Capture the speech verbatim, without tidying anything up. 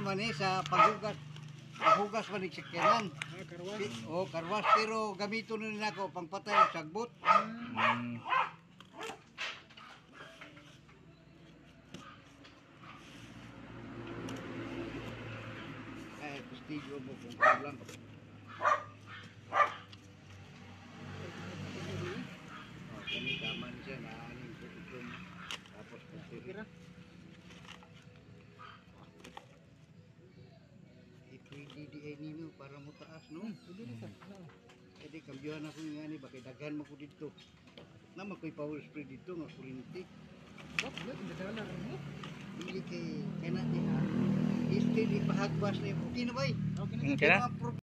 Man ni sa paghugas, paghugas man ni sakyanan. Ah, karwas. Si-, oh, karwas, pero gamiton ni nako pangpatay og sagbot. Mm. Ay, testigo mo kung kulang. Oh, kani kaman siya na aning itom. Tapos pagtira. Ipwede di ay nino para motaas, no? Hmm, pwede rin, sir. Oo. Kay di, kambyohan ako nga ni, baka daghan man ko didto. Naa man koy power spray didto nga kuryente. What? What? Nadala rin mo? Dili kay, kay na di ha. Instead, ipahagbas na yung, okay na ba eh? Okay na. Okay na. Kay mga pro